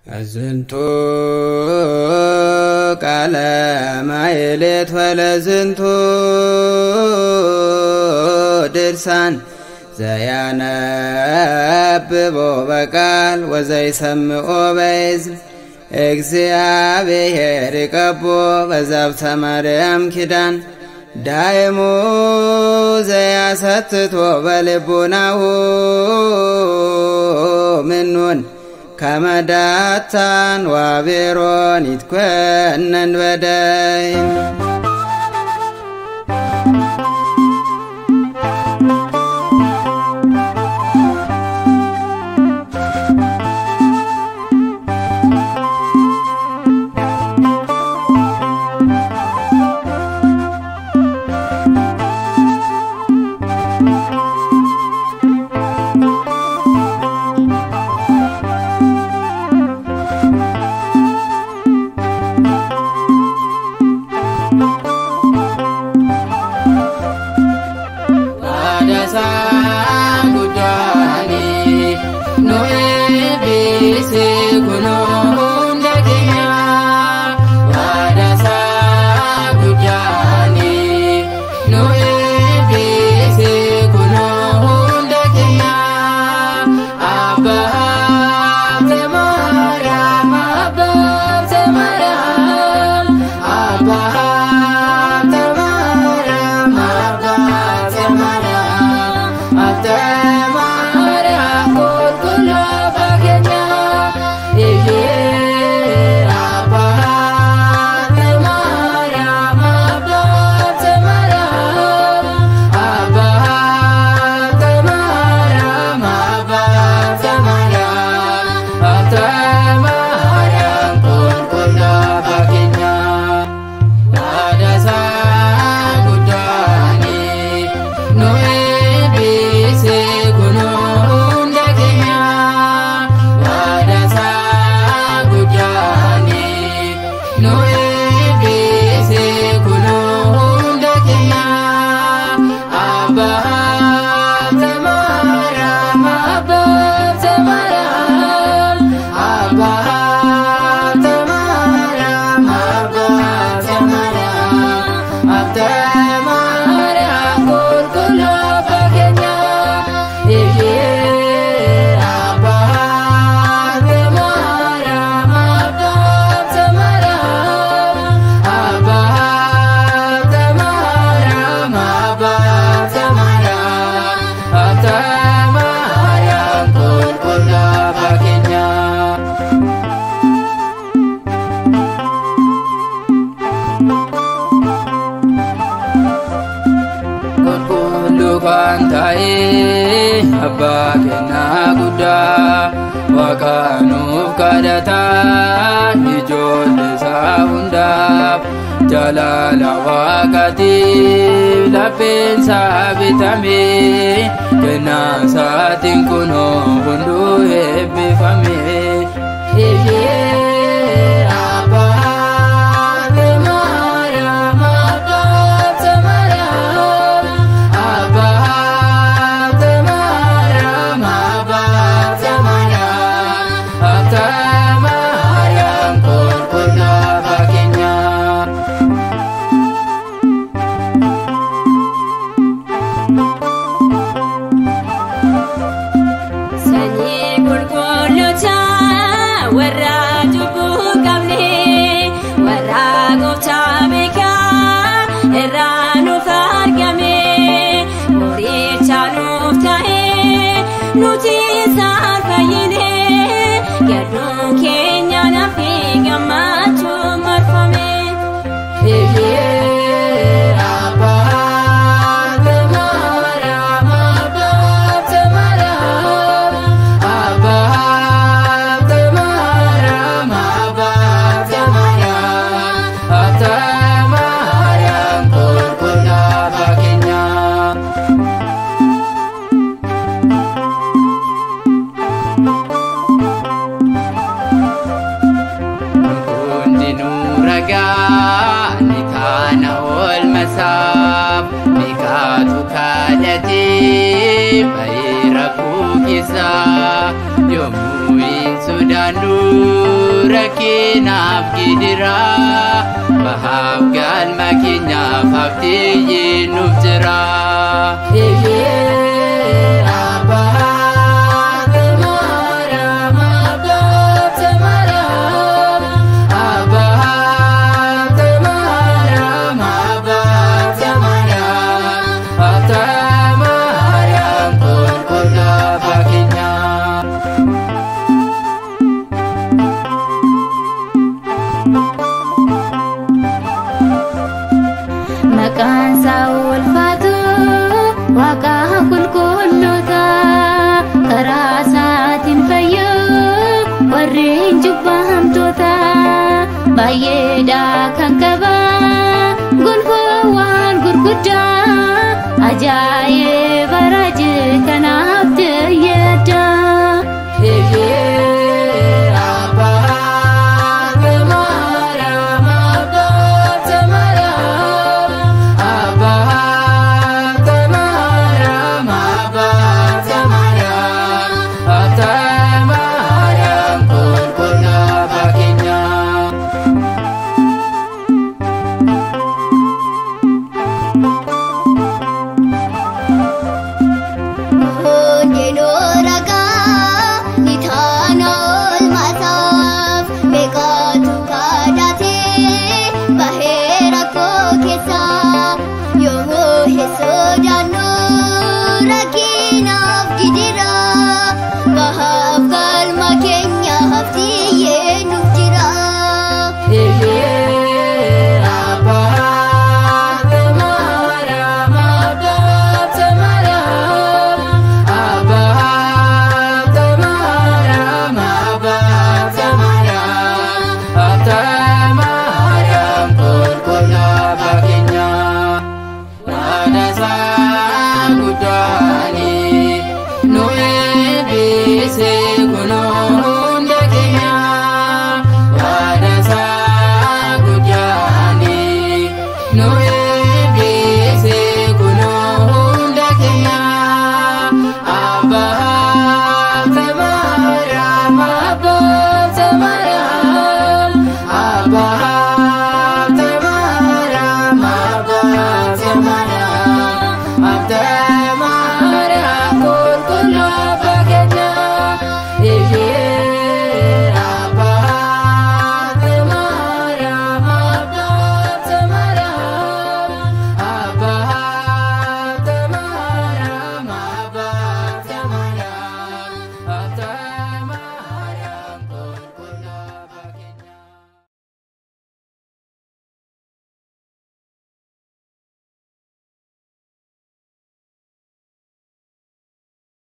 ዝንቱ ቃለ ማሕሌት ወለዝንቱ ድርሳን ዘያነብቦ በቃል ወዘይሰምዖ በእዝን እግዚአብሔር ይቀቦ በዛብተ ማርያም ኪዳን ዳይሙ ዘያሰትቶ በልቡናሁ ምኑን ከመዳታን ዋቤሮን ይትኮነን በደይ። Waadaa guddaanii nu eebbise kunoo hunda keenya. Waadaa guddaanii nu eebbise kunoo hunda keenya. Abbaa Maariyaam, Abbaa Maariyaam, Abbaa Maariyaam, Abbaa Maariyaam, Abbaa Maariyaam, qulqulluu abbaa keenya. Abbaa Maariyaam, Abbaa Maariyaam, Abbaa Maariyaam, Abbaa Maariyaam, Abbaa Maariyaam, qulqulluu abbaa keenya. Waadaa guddaanii nu eebbise kunoo hunda keenya. Waadaa guddaanii nu eebbise kunoo hunda keenya. Abbaa Maariyaam, Abbaa Maariyaam, Abbaa Maariyaam, Abbaa Maariyaam, Abbaa Maariyaam, qulqulluu abbaa keenya. Abbaa Maariyaam, Abbaa Maariyaam, Abbaa Maariyaam, Abbaa Maariyaam, Abbaa Maariyaam, qulqulluu abbaa keenya. Qulqulluu kan ta'e abbaa kennaa guddaa Waaqa nuuf kadhataa ijoollee isaa hundaaf jaalala waaqaatiif lapheen isaa bitame kennaa isaatiin kunoo hunduu eebbifame. Abbaa Maariyaam, Abbaa Maariyaam, Abbaa Maariyaam, Abbaa Maariyaam, Abbaa Maariyaam, qulqulluu abbaa keenya. Sanyii qulqulloota warra cubbuu qabne warra gooftaa beekaa irraa nuuf argame muricha nuuf ta'e nuti isaan fayyine gadduun keenya nafi gammachuun marfame. Abbaa Maariyaam, Abbaa Maariyaam, Abbaa Maariyaam, Abbaa Maariyaam, Abbaa Maariyaam, qulqulluu abbaa keenya. Hundinuu ragaa ni taana oolmasaaf beekaatu kadhatee bahee rakkoo keessaa yommuu hin Sodaannu rakkinaaf gidiraa, bahaaf galma keenyaaf haftee nuuf jira. Maqaan isaa ulfaatu Waaqa qulqulloota, karaa isaatiin fayyuu warreen jubbamtoota. Baay'eedha kan qaba gonfoowwan gurguddaa.